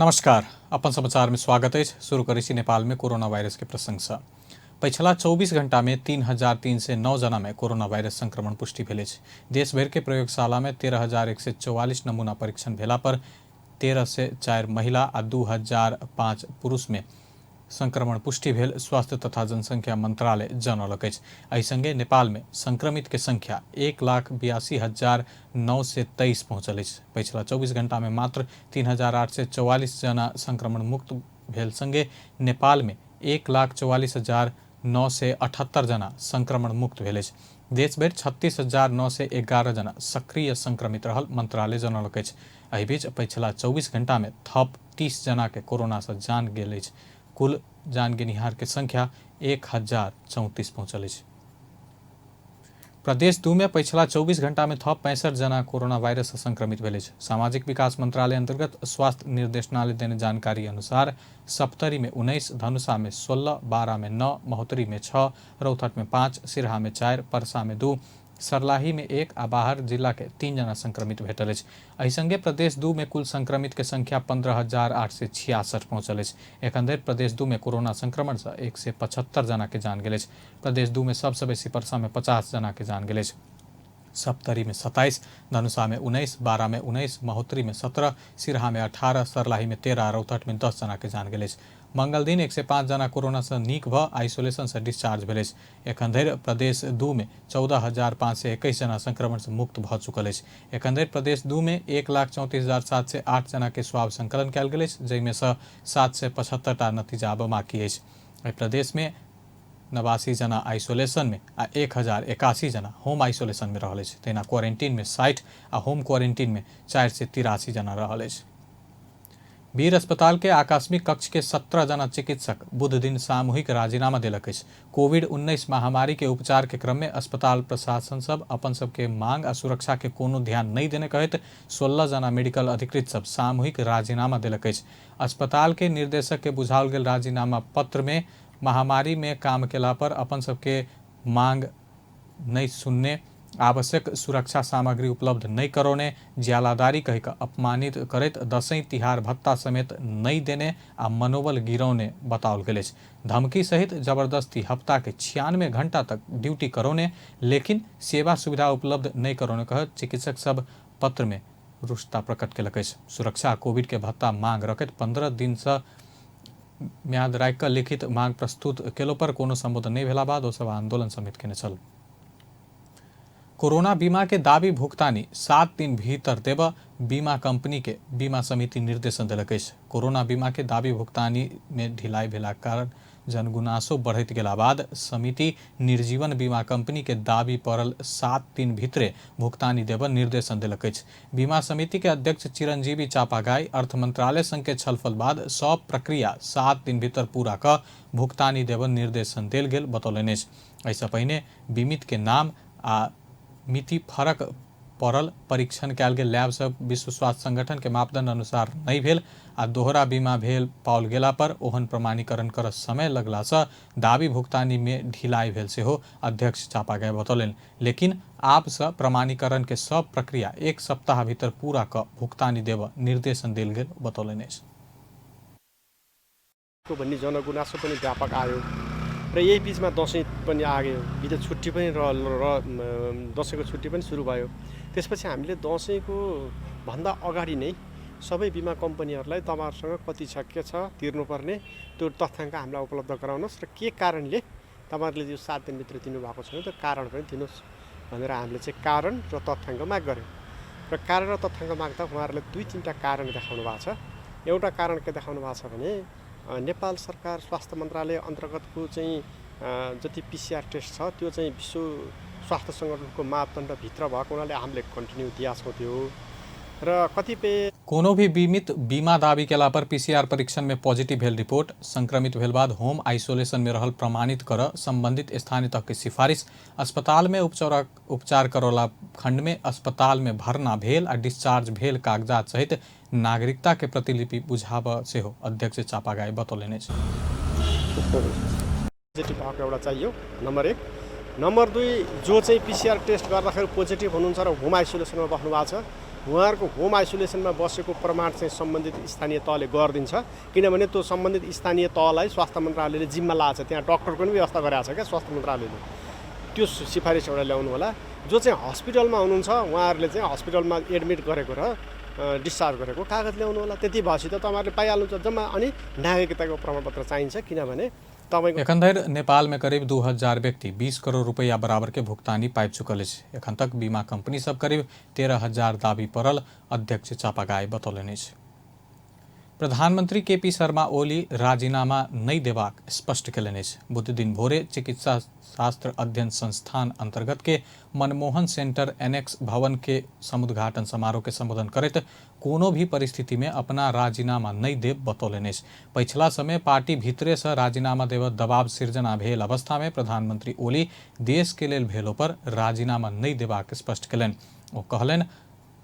नमस्कार, अपन समाचार में स्वागत अछि। शुरू करै छी नेपाल में कोरोना वायरस के प्रसंग से। पछिला 24 घंटा में 3309 जना में कोरोना वायरस संक्रमण पुष्टि भेल अछि। देश भरि के प्रयोगशाला में 13,144 नमूना परीक्षण भेला पर 1304 महिला आ 2005 पुरुष में संक्रमण पुष्टि भेल स्वास्थ्य तथा जनसंख्या मंत्रालय जनौलक अछि। एहि संगे नेपाल में संक्रमित के संख्या 1,82,923 पहुंचल अछि। पछिला 24 घंटा में मात्र 3844 जना संक्रमण मुक्त भेल संगे नेपाल में 1,44,978 जना संक्रमण मुक्त भेल अछि। देश भरि 36,911 जना सक्रिय संक्रमित रहल मंत्रालय जनौलक अछि। एहि बीच पछिला 24 घंटा में थप 30 जना के कोरोना से जान गेल अछि। कुल जान गेनिहार के संख्या 1034 पहुंचल अछि। प्रदेश 2 में पछिला 24 घंटा में थप 65 जना कोरोना वायरस से संक्रमित भेल अछि। सामाजिक विकास मंत्रालय अंतर्गत स्वास्थ्य निर्देशनालय देने जानकारी अनुसार सप्तरी में 19, धनुषा में 16, बारा में 9, महोत्तरी में 6, रौतहट में 5, सिरहा में 4, परसा में 2, सरलाही में 1 आ बाहर जिला के 3 जना संक्रमित भेटल अछि। एहि संगे प्रदेश 2 में कुल संक्रमित के संख्या 15,866 पहुंचल अछि। एखन धरि प्रदेश 2 में कोरोना संक्रमण से 175 जना के जान गेल अछि। प्रदेश 2 में सबसे बेसी परसा में 50 जना के जान गेल अछि। सप्तरी में 27, धनुषा में 19, बारा में 19, महोत्तरी में 17, सिरहा में 18, सरलाही में 13, रौतहट में 10 जना के जान गेल अछि। मंगल दिन 105 जना कोरोना से नीक भ आइसोलेशन से डिस्चार्ज भेल अछि। एखन धरि प्रदेश 2 में 14,521 जना संक्रमण से मुक्त भ चुकल अछि। एखन धरि प्रदेश 2 में 1,34,708 जना के स्वाब संकलन कयल गेल अछि, जाहिमे से 775 टा नतीजा आब बाकी अछि। एहि प्रदेश में 89 जना आइसोलेशन में आ 1081 जना होम आइसोलेशन में रहल अछि। तहिना क्वारेंटीन में 60 आ होम क्वारेंटीन में 483 जना रहल अछि। वीर अस्पताल के आकस्मिक कक्ष के 17 जना चिकित्सक बुध दिन सामूहिक राजीनामा देलक अछि। कोविड-19 महामारी के उपचार के क्रम में अस्पताल प्रशासन सब अपन सबके मांग आ सुरक्षा के कोनो ध्यान नहीं देने कहैत 16 जना मेडिकल अधिकृत सब सामूहिक राजीनामा देलक अछि। अस्पताल के निर्देशक के बुझाओल गेल राजीनामा पत्र में महामारी में काम केला पर अपन सबके मांग नहीं सुनने, आवश्यक सुरक्षा सामग्री उपलब्ध नहीं करौने, ज्यालादारी कहि कऽ अपमानित करैत दसैँ तिहार भत्ता समेत नहीं देने आ मनोबल गिरौने बताओल गेल अछि। धमकी सहित जबरदस्ती हफ्ता के 96 घंटा तक ड्यूटी करौने, लेकिन सेवा सुविधा उपलब्ध नहीं करौने कहैत चिकित्सक सब पत्र में रुष्टता प्रकट केलक अछि। सुरक्षा आ कोविड के भत्ता मांग रखैत 15 दिन से म्याद राखि कऽ लिखित मांग प्रस्तुत केलो पर कोनो संबोधन नहीं भेला बाद ओ सब आंदोलन समेत केने छल। कोरोना बीमा के दावी भुगतानी 7 दिन भीतर देब बीमा कंपनी के बीमा समिति निर्देशन देलक अछि। कोरोना बीमा के दावी भुगतानी में ढिलाई भेलाक कारण जनगुनासो बढ़ैत गेला बाद समिति निर्जीवन बीमा कंपनी के दावी पड़ल 7 दिन भीतरे भुगतानी देब निर्देशन देलक अछि। बीमा समिति के अध्यक्ष चिरंजीवी चापागाई अर्थ मंत्रालय संग के छलफल बाद सब प्रक्रिया 7 दिन भीतर पूरा क भुगतानी देब निर्देशन देल गेल बतौलनि अछि। एहिसँ पहिने बीमित के नाम आ मिति फरक पड़ल परीक्षण कयल गेल लैब सब विश्व स्वास्थ्य संगठन के मापदंड अनुसार नहि भेल आ दोहरा बीमा भेल पाओल गेला पर ओहन प्रमाणीकरण कर समय लगला सँ दावी भुगतानी में ढिलाई भेल सेहो अध्यक्ष चापागाई बतौलनि। लेकिन आब सँ प्रमाणीकरण के सब प्रक्रिया 1 सप्ताह भीतर पूरा क भुगतानी देब निर्देशन देल गेल बतौलनि अछि। को भन्ने जनगुनासो पनि व्यापक आयो र यही बिचमा दसैँ पनि आयो, बिच छुट्टी पनि र दसैँको छुट्टी पनि सुरु भयो। त्यसपछि हामीले दसैँको भन्दा अगाडि नै सबै बिमा कम्पनीहरूलाई तपाईँहरूसँग कति छ के छ तिर्नुपर्ने त्यो तथ्याङ्क हामीलाई उपलब्ध गराउनुहोस् र के कारणले तपाईँहरूले यो 7 दिनभित्र दिनुभएको छैन त्यो कारण पनि दिनुहोस् भनेर हामीले चाहिँ कारण र तथ्याङ्क माग गऱ्यौँ। र कारण र तथ्याङ्क माग्दा उहाँहरूले 2-3 कारण देखाउनु भएको छ। एउटा कारण के देखाउनु भएको छ भने नेपाल सरकार स्वास्थ्य मन्त्रालय अन्तर्गतको चाहिँ जति पिसिआर टेस्ट छ त्यो चाहिँ विश्व स्वास्थ्य सङ्गठनको मापदण्डभित्र भएको हुनाले हामीले कन्टिन्यू दिएका छौँ त्यो। र कतिपय कोनो भी बीमित बीमा दावी केला पर पीसीआर परीक्षण में पॉजिटिव भेल रिपोर्ट, संक्रमित भेल बाद होम आइसोलेशन में रहल प्रमाणित कर संबंधित स्थानीय तह के सिफारिश, अस्पताल में उपचार करौला खंड में अस्पताल में भर्ना भेल आ डिस्चार्ज भेल कागजात सहित नागरिकता के प्रतिलिपि बुझाब सेहो अध्यक्ष चापागाई बतौलनि अछि। पोजिटिभ भएको एउटा चाहियो नम्बर 1। नम्बर 2, जो चाहिँ पिसिआर टेस्ट गर्दाखेरि पोजिटिभ हुनुहुन्छ र होम आइसोलेसनमा बस्नु भएको छ उहाँहरूको होम आइसोलेसनमा बसेको प्रमाण चाहिँ सम्बन्धित स्थानीय तहले गरिदिन्छ, किनभने त्यो सम्बन्धित स्थानीय तहलाई स्वास्थ्य मन्त्रालयले जिम्मा लाएको छ, त्यहाँ डक्टरको पनि व्यवस्था गरेको छ क्या स्वास्थ्य मन्त्रालयले। त्यो सिफारिस एउटा ल्याउनु होला। जो चाहिँ हस्पिटलमा हुनुहुन्छ उहाँहरूले चाहिँ हस्पिटलमा एडमिट गरेको र डिस्चार्ज गरेको कागज ल्याउनु होला। त्यति भएपछि त तपाईँहरूले पाइहाल्नुहुन्छ जम्मा। अनि नागरिकताको प्रमाणपत्र चाहिन्छ, किनभने तपाईँको एखन धरि नेपाल में करीब 2000 व्यक्ति 20 करोड़ रुपया बराबर के भुगतानी पाबि चुकल अछि। एखन तक बीमा कंपनी सब करीब 13,000 दावी पड़ल अध्यक्ष चापागाई बतौलनि अछि। प्रधानमंत्री केपी शर्मा ओली राजीनामा नहि देबाक स्पष्ट केलनि अछि। बुधदिन भोरे चिकित्सा शास्त्र अध्ययन संस्थान अंतर्गत के मनमोहन सेंटर एनेक्स भवन के समुद्घाटन समारोह के संबोधन करैत कोनो भी परिस्थिति में अपना राजीनामा नहि देब बतौलनि अछि। पछिला समय पार्टी भीतरे से राजीनामा देब दबाव सिर्जना भेल अवस्था में प्रधानमंत्री ओली देश के लेल भेलो पर राजीनामा नहि देबाक स्पष्ट केलनि। ओ कहलनि,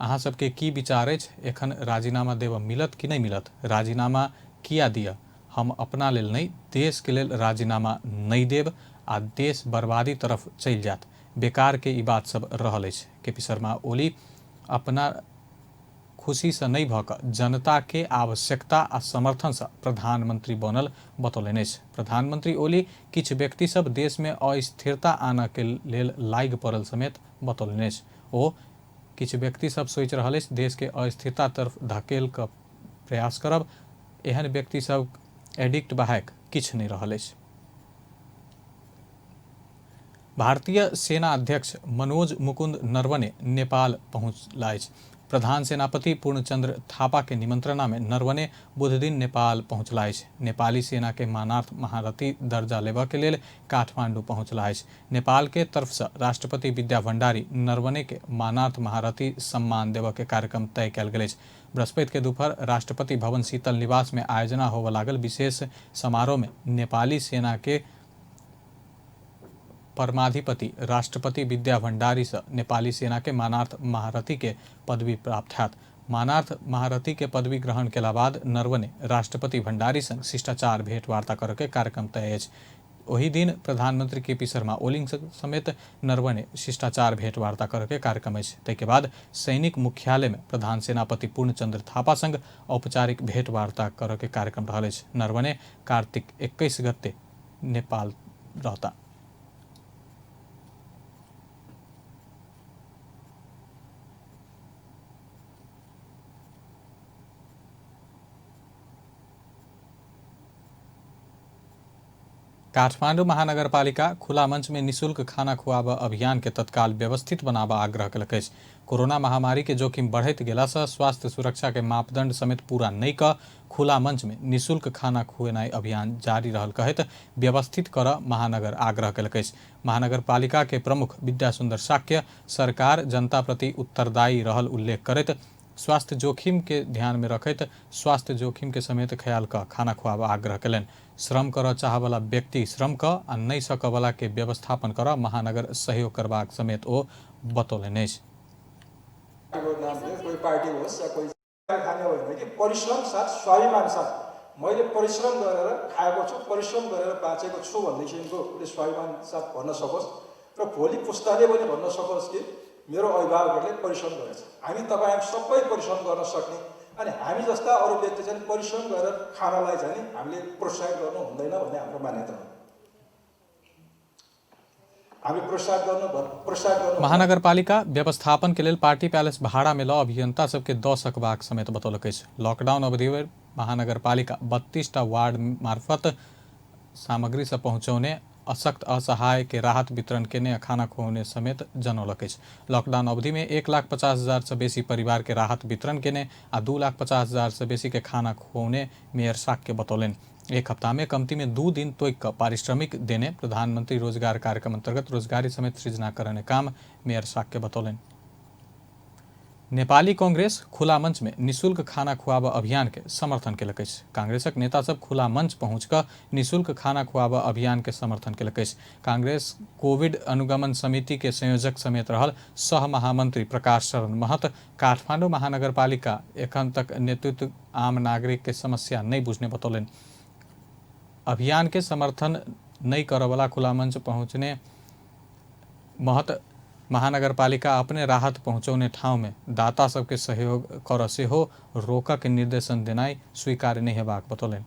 अहाँ सबके की विचार अछि, एखन राजीनामा देबऽ मिलत कि नहि मिलत? राजीनामा किया दिअ? हम अपना लेल नहि, देश के लेल राजीनामा नहि देब आ देश बर्बादी तरफ चलि जायत। बेकार के ई बात सब रहल अछि। केपी शर्मा ओली अपना खुशीसँ नहि भऽ कऽ जनता के आवश्यकता आ समर्थनसँ प्रधानमंत्री बनल बतौलनि अछि। प्रधानमंत्री ओली किछु व्यक्ति सब देश में अस्थिरता आनऽ के लेल लागि पड़ल समेत बतौलनि अछि। ओ किछु व्यक्ति सब सोचि रहल अछि देश के अस्थिरता तरफ धकेल कऽ प्रयास करब, एहन व्यक्ति सब एडिक्ट बाहेक किछु नहि रहल अछि। भारतीय सेना अध्यक्ष मनोज मुकुंद नरवणे नेपाल पहुँचला अछि। प्रधान सेनापति पूर्णचंद्र थापा के निमंत्रणा में नरवणे बुधदिन नेपाल पहुँचला अछि। नेपाली सेना के मानार्थ महारथी दर्जा लेबऽ के लेल काठमांडू पहुँचला अछि। नेपाल के तरफ से राष्ट्रपति विद्या भंडारी नरवणे के मानार्थ महारथी सम्मान देबऽ के कार्यक्रम तय कयल गेल अछि। बृहस्पति के दोपहर राष्ट्रपति भवन शीतल निवास में आयोजना होबऽ लागल विशेष समारोह में नेपाली सेना के परमाधिपति राष्ट्रपति विद्या भंडारी से नेपाली सेना के मानार्थ महारथी के पदवी प्राप्त हैत। मानार्थ महारथी के पदवी ग्रहण केला बाद नरवणे राष्ट्रपति भंडारी संग शिष्टाचार भेंटवार्ता करऽ के कार्यक्रम तय अछि। ओही दिन प्रधानमंत्री केपी शर्मा ओली समेत नरवणे शिष्टाचार भेंटवार्ता करऽ के कार्यक्रम अछि। ताहिके बाद सैनिक मुख्यालय में प्रधान सेनापति पूर्णचंद्र थापा संग औपचारिक भेंटवार्ता करऽ के कार्यक्रम रहल अछि। नरवणे कार्तिक 21 गते नेपाल रहता। काठमांडू महानगरपालिका खुला मंच में निःशुल्क खाना खुआबऽ अभियान के तत्काल व्यवस्थित बनाबऽ आग्रह केलक अछि। कोरोना महामारी के जोखिम बढ़ैत गेलासँ स्वास्थ्य सुरक्षा के मापदंड समेत पूरा नहि कऽ खुला मंच में निःशुल्क खाना खुएनाइ अभियान जारी रहल कहैत व्यवस्थित करऽ महानगर आग्रह केलक अछि। महानगरपालिका के प्रमुख विद्यासुंदर शाक्य सरकार जनता प्रति उत्तरदायी रहल उल्लेख करैत स्वास्थ्य जोखिम के ध्यान में रखैत स्वास्थ्य जोखिम के समेत ख्याल कऽ खाना खुआबऽ आग्रह केलनि। श्रम करऽ चाहवला व्यक्ति श्रम कऽ आ नहि सकऽवला के व्यवस्थापन करऽ महानगर सहयोग करबाक समेत ओ बतौलनि अछि। कोही पार्टी होस् या कोही खाने होइन कि परिश्रम साथ स्वाभिमान साथ मैले परिश्रम गरेर खाएको छु, परिश्रम गरेर बाँचेको छु भनेदेखिको उसले स्वाभिमान साथ भन्न सकोस् र भोलि पुस्ताले पनि भन्न सकोस् कि मेरो अभिभावकहरूले परिश्रम गरेछ। हामी तपाईँ हामी सबै परिश्रम गर्न सक्ने अनि हामी जस्ता अरू व्यक्ति चाहिँ परिश्रम गरेर खानलाई चाहिँ हामीले प्रोत्साहित गर्नु हुँदैन भन्ने हाम्रो मान्यता हो। हामी प्रोत्साहित गर्नु महानगरपालिका व्यवस्थापन के लेल पार्टी पैलेस भाड़ा में लऽ अभियंता सबके दऽ सकबाक समेत बतौलक अछि। लॉकडाउन अवधि में महानगरपालिका 32टा वार्ड मार्फत सामग्री सब पहुँचौने, अशक्त असहाय के राहत वितरण केने आ खाना खुऔने समेत जनौलक अछि। लॉकडाउन अवधि में 1,50,000 से बेसी परिवार के राहत वितरण केने आ 2,50,000 से बेसी के खाना खुऔने मेयर शाक्य बतौलनि। एक हफ्ता में कमती में 2 दिन तोइक कऽ पारिश्रमिक देने प्रधानमंत्री रोजगार कार्यक्रम अंतर्गत रोजगारी समेत सृजना करने काम मेयर शाक्य बतौलनि। नेपाली कांग्रेस खुला मंच में निःशुल्क खाना खुआबऽ अभियान के समर्थन केलक अछि। कांग्रेसक नेता सब खुला मंच पहुँच कऽ निःशुल्क खाना खुआबऽ अभियान के समर्थन केलक अछि। कांग्रेस कोविड अनुगमन समिति के संयोजक समेत रहल सह महामंत्री प्रकाश शरण महत काठमांडू महानगरपालिका एखन तक नेतृत्व आम नागरिक के समस्या नहीं बुझने बतौलनि। अभियान के समर्थन नहीं करऽवला खुला मंच पहुँचने महत महानगरपालिका अपने राहत पहुँचौने ठाउँमे दाता सबके सहयोग कर सेहो रोकके निर्देशन देनाइ स्वीकार्य नहि हेबाक बतौलनि।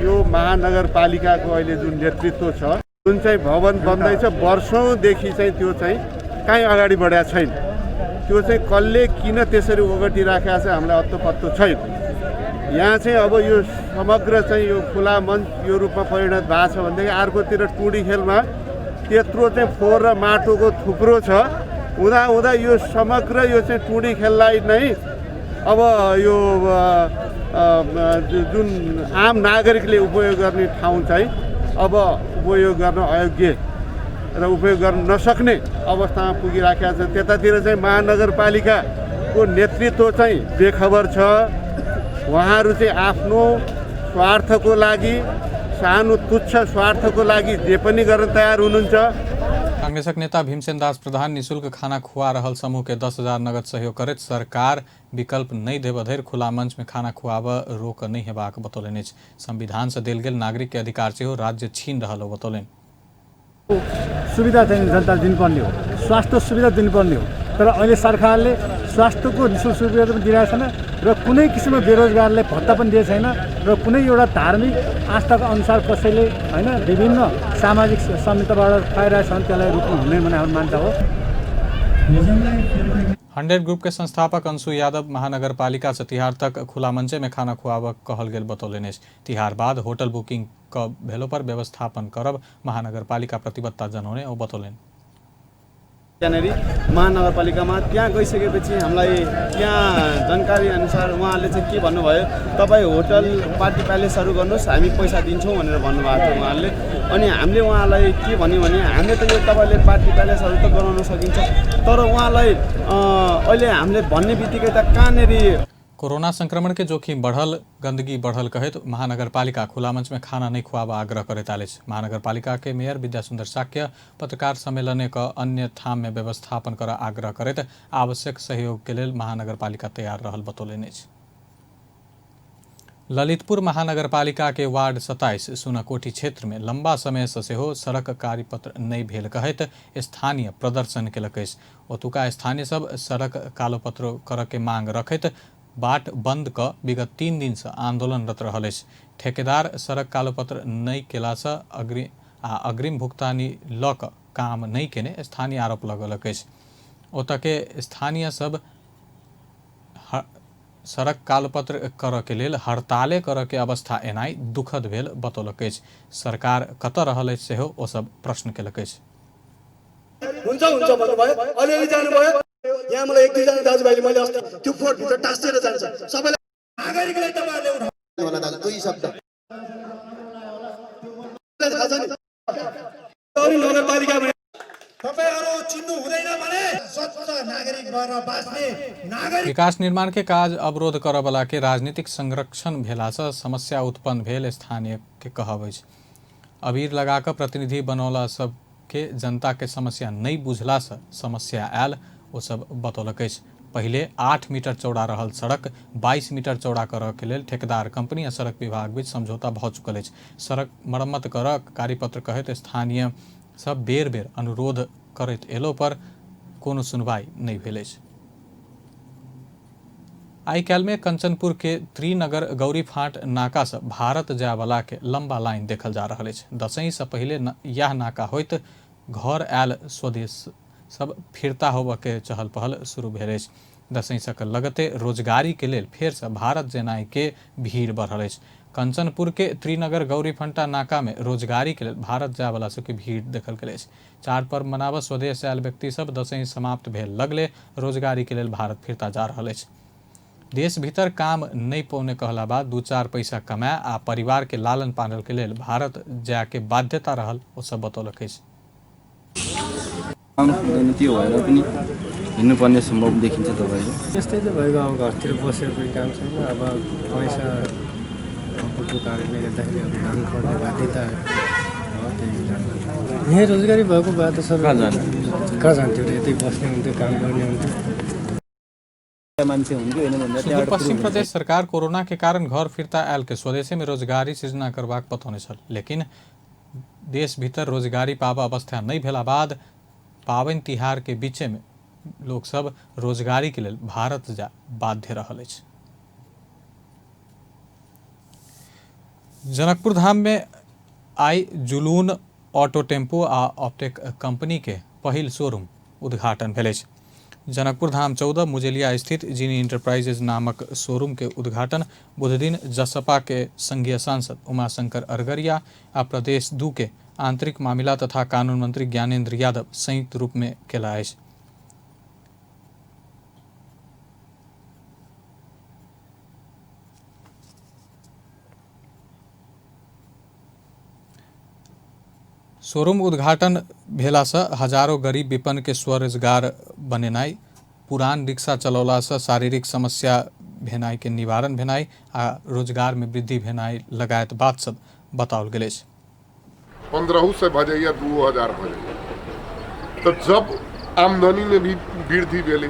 यो महानगरपालिकाको अहिले जुन नेतृत्व छ, जुन चाहिँ भवन बन्दैछ वर्षौँदेखि चाहिँ त्यो चाहिँ काहीँ अगाडि बढेको छैन। त्यो चाहिँ कसले किन त्यसरी ओगटिराखेको छ हामीलाई अत्तो पत्तो छैन। यहाँ चाहिँ अब यो समग्र चाहिँ यो खुला मञ्च यो रूपमा परिणत भएको छ भनेदेखि अर्कोतिर टुडी खेलमा त्यत्रो चाहिँ फोहोर र माटोको थुप्रो छ। हुँदा हुँदा यो समग्र यो चाहिँ टुडी खेललाई नै अब यो जुन आम नागरिकले उपयोग गर्ने ठाउँ चाहिँ अब उपयोग गर्न अयोग्य र उपयोग गर्न नसक्ने अवस्थामा पुगिराखेको छ। त्यतातिर चाहिँ महानगरपालिकाको नेतृत्व चाहिँ बेखबर छ। उहाँहरू चाहिँ आफ्नो स्वार्थको लागि, सानो तुच्छ स्वार्थको लागि जे पनि गर्न तयार हुनुहुन्छ। कांग्रेसक नेता भीमसेन दास प्रधान निशुल्क खाना खुआ रहल समूह के 10,000 नगद सहयोग करैत सरकार विकल्प नहि देबऽ धरि खुला मंच में खाना खुआबऽ रोक नहि हेबाक बतौलनि अछि। संविधान से देल गेल नागरिक के अधिकार सेहो राज्य छीन रहल ओ बतौलनि। सुविधा चाहिँ जनताले दिनुपर्ने हो, स्वास्थ्य सुविधा दिनुपर्ने हो, तर अहिले सरकारले स्वास्थ्यको निःशुल्क सुविधा पनि दिइरहेको छैन र कुनै किसिमको बेरोजगारलाई भत्ता पनि दिएको छैन र कुनै एउटा धार्मिक आस्थाको अनुसार कसैले होइन विभिन्न सामाजिक संहिताबाट खुवाइरहेको छ भने त्यसलाई रोक्नु हुने भन्ने हाम्रो मान्यता हो। 100 ग्रुप के संस्थापक अंशु यादव महानगरपालिका से तिहार तक खुला मंचे में खाना खुआबऽ कहल गेल बतौलनि अछि। तिहार बाद होटल बुकिंग क भेलो पर व्यवस्थापन करब महानगरपालिका प्रतिबद्धता जनौने ओ बतौलनि। त्यहाँनिर महानगरपालिकामा त्यहाँ गइसकेपछि हामीलाई त्यहाँ जानकारी अनुसार उहाँहरूले चाहिँ के भन्नुभयो, तपाईँ होटल पार्टी प्यालेसहरू गर्नुहोस्, हामी पैसा दिन्छौँ भनेर भन्नुभएको थियो उहाँहरूले। अनि हामीले उहाँलाई के भन्यौँ भने हामीले त यो तपाईँले पार्टी प्यालेसहरू त गराउन सकिन्छ, तर उहाँलाई अहिले हामीले भन्ने बित्तिकै त कहाँनिर कोरोना संक्रमण के जोखिम बढ़ल, गंदगी बढ़ल कहैत महानगरपालिका खुला मंच में खाना नहीं खुआबऽ आग्रह करैत आयल अछि। महानगरपालिका के मेयर विद्यासुंदर शाक्य पत्रकार सम्मेलन क अन्य ठाम में व्यवस्थापन कर आग्रह करैत आवश्यक सहयोग के लेल महानगरपालिका तैयार रहल बतौलनि अछि। ललितपुर महानगरपालिका के वार्ड 27 सुनकोठी क्षेत्र में लंबा समय से सेहो सड़क कार्यपत्र नहि भेल कहैत स्थानीय प्रदर्शन केलक अछि। ओतुका स्थानीय सब सड़क कालोपत्र करऽ के मांग रखैत बाट बंद क विगत 3 दिन से आंदोलनरत रहल अछि। ठेकेदार सड़क कालोपत्र नहि केलासँ अग्रिम भुगतानी लऽ कऽ काम नहि केने स्थानीय आरोप लगौलक अछि। ओतऽ के स्थानीय सब सड़क कालोपत्र करऽ के लेल हड़ताले करऽ के अवस्था एनाइ दुखद भेल बतौलक अछि। सरकार कतऽ रहल अछि सेहो ओ सब प्रश्न केलक अछि। हुन्छ हुन्छ भन्नुभयो, अलिअलि जानुभयो। यहाँ मलाई 1-2 जना दाजुभाइले मैले अस्ति त्यो फोहोरभित्र टाँसिएर जान्छ सबैलाई नागरिकलाई तपाईँहरूले उठाउनु होला दाजु, दुई शब्द थाहा छ नि। नगरपालिका तपाईँहरू चिन्नु हुँदैन भने स्वच्छ नागरिक भएर बाँच्ने नागरिक। विकास निर्माण के काज अवरोध करऽवला के राजनीतिक संरक्षण भेलासँ समस्या उत्पन्न भेल स्थानीय के कहब अछि। अबीर लगा कऽ प्रतिनिधि बनौला सबके जनता के समस्या नहि बुझलासँ समस्या आयल ओ सब बतौलक अछि। पहिले 8 मीटर चौड़ा रहल सड़क 22 मीटर चौड़ा करऽ के लेल ठेकेदार कंपनी आ सड़क विभाग बीच समझौता भऽ चुकल अछि। सड़क मरम्मत करऽ कार्यपत्र कहैत स्थानीय सब बेर बेर अनुरोध करैत एलो पर कोनो सुनवाई नहि भेल अछि। आइ काल्हि में कंचनपुर के त्रिनगर गौरी फाँट नाका से भारत जायवला के लंबा लाइन देखल जा रहल अछि। दसैँ से पहिले यह नाका होइत घर आयल स्वदेश सब फिरता होबऽ के चहल पहल शुरू भेल अछि। दसैँ से लगते रोजगारी के लेल फेर से भारत जेनाइ के भीड़ बढ़ल अछि। कंचनपुर के त्रिनगर गौरी फंटा नाका में रोजगारी के लेल भारत जायवला सबके भीड़ देखल गेल अछि। चार पर्व मनाबऽ स्वदेश आयल व्यक्ति सब दसैँ समाप्त भेल लगले रोजगारी के लेल भारत फिरता जा रहल अछि। देश भीतर काम नहि पौने कहला बाद 2-4 पैसा कमाए आ परिवार के लालन पालन के लेल भारत जाय के बाध्यता रहल ओ सब बतौलक अछि। काम हुँदैन त्यो भएर पनि हिँड्नुपर्ने सम्भव देखिन्छ तपाईँको। त्यस्तै त भएको, अब घरतिर बसेर पनि काम छैन, अब पैसा अपुगको कारणले गर्दाखेरि अब जानुपर्ने बाध्यता हो, त्यही जानु। यहीँ रोजगारी भएको भए त सर कहाँ जान्थ्यो र, यतै बस्ने हुन्थ्यो, काम गर्ने हुन्थ्यो। मान्छे हुन्थ्यो होइन भन्दा सुदूरपश्चिम प्रदेश सरकार कोरोना के कारण घर फिर्ता आयल के स्वदेशे में रोजगारी सृजना करबाक बतौने छल, लेकिन देश भीतर रोजगारी पाबऽ अवस्था नहि भेला बाद पाबनि तिहार के बीचे में लोक सब रोजगारी के लेल भारत जा बाध्य रहल अछि। जनकपुर धाम में आई जुलून ऑटो टेम्पो आ ऑप्टेक कंपनी के पहिल शोरूम उद्घाटन भेल अछि। जनकपुर धाम 14 मुजेलिया स्थित जीनी इंटरप्राइजेज नामक शोरूम के उद्घाटन बुधदिन जसपा के संघीय सांसद उमाशंकर अरगरिया आ प्रदेश 2 के आंतरिक मामिला तथा कानून मंत्री ज्ञानेन्द्र यादव संयुक्त रूप में केला अछि। शोरूम उद्घाटन भेलासँ हजारों गरीब विपन्न के स्वरोजगार बनेनाइ, पुरान रिक्शा चलौलासँ शारीरिक समस्या भेनाइ के निवारण भेनाइ आ रोजगार में वृद्धि भेनाइ लगायत बात सब बताओल गेल अछि। 1500 भऽ जाइए, 2000 भऽ जाइए, तऽ जब आमदनीमे भी वृद्धि भेलै,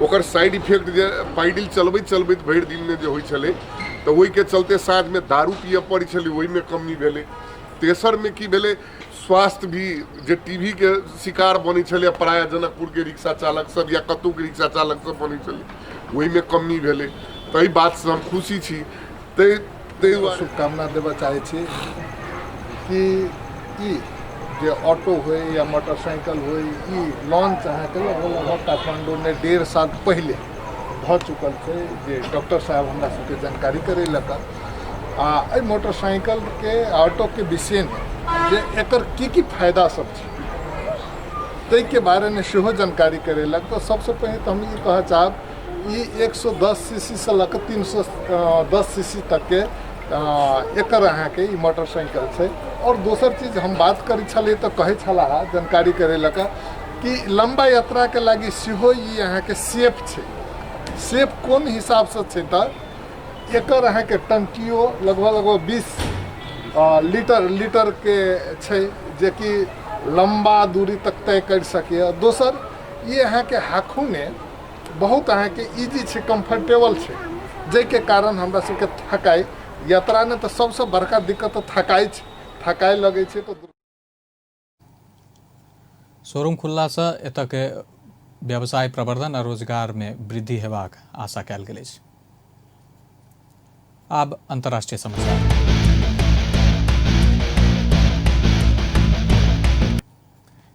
ओकर साइड इफेक्ट जे पैडिल चलबैत चलबैत भरि दिनमे जे होइ छलै, तऽ ओहिके चलते साँझमे दारू पिअ पड़ै छलै, ओहिमे कमी भेलै। तेसरमे की भेलै, स्वास्थ्य भी जे टी वी के शिकार बनै छलै प्रायः जनकपुरके रिक्शा चालक सब या कतहुके रिक्शा चालक सब बनै छलै, ओहिमे कमी भेलै। ताहि बातसँ हम खुशी छी। ताहि दुआरे शुभकामना देबऽ चाहै छी कि ई जे ऑटो होइ या मोटरसाइकिल होइ, ई लॉन्च अहाँके लगभग लगभग काठमाण्डूमे 1.5 साल पहिले भऽ चुकल छै, जे डॉक्टर साहब हमरा सबके जानकारी करेलक। आ एहि मोटरसाइकिलके ऑटोके विषयमे जे एकर की की फायदा सब छै ताहिके बारेमे सेहो जानकारी करेलक। तऽ सबसँ पहिने तऽ हम ई कहऽ चाहब, ई 110 सीसी लऽ कऽ 310 सीसी तकके एकर अहाँके ई मोटरसाइकिल छै। आओर दोसर चीज हम बात करै छलियै तऽ कहै छलाह जानकारी करेलक कि लम्बा यात्राके लागि सेहो ई अहाँके सेफ छै। सेफ कोन हिसाबसँ छै तऽ एकर अहाँके टंकियो लगभग लगभग 20 लीटरके छै, जेकि लम्बा दूरी तक तय करि सकैए। दोसर ई अहाँके हाकूमे बहुत अहाँके इजी छै, कम्फर्टेबल छै, जाहिके कारण हमरा सबके थकाइ यात्रामे तऽ सबसँ बड़का दिक्कत तऽ थकाइ छै, थकाइ लगै छै। तऽ शोरूम खुललासँ एतऽ के व्यवसाय प्रवर्धन आ रोजगार में वृद्धि हेबाक आशा कयल गेल अछि। आब अंतर्राष्ट्रीय समाचार।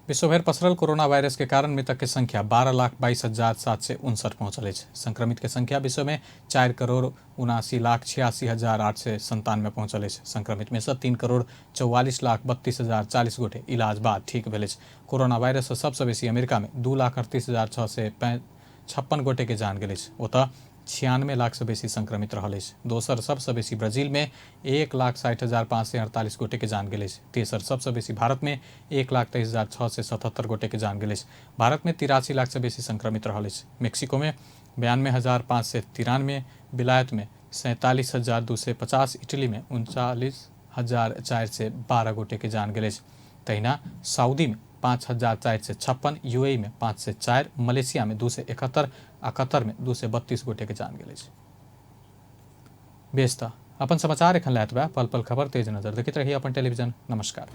विश्वभरि पसरल कोरोना वायरस के कारण मृतक के संख्या 12,22,759 पहुंचल अछि। संक्रमित के संख्या विश्व में 4,79,86,897 पहुंचल अछि। संक्रमित में से 3,44,32,040 गोटे इलाज बाद ठीक भेल अछि। कोरोना वायरस से सबसँ बेसी अमेरिका में 2,38,656 गोटे के जान गेल अछि। ओतऽ 96 लाख से बेसी संक्रमित रहल अछि। दोसर सबसँ बेसी ब्राजील में 1,60,548 गोटे के जान गेल अछि। तेसर सबसँ बेसी भारत में 1,23,677 गोटे के जान गेल अछि। भारत में 83 लाख से बेसी संक्रमित रहल अछि। मेक्सिको में 92,593, विलायत में 47,250, इटली में 39,412 गोटे के जान गेल अछि। तहिना सऊदी में 5,456, यूएई में 504, मलेशिया में 271 आ कतर में 232 गोटे के जान गेल अछि। बेस तऽ अपन समाचार एखन लए एतबे। पल पल खबर तेज नजर देखैत रही अपन टेलीविजन। नमस्कार।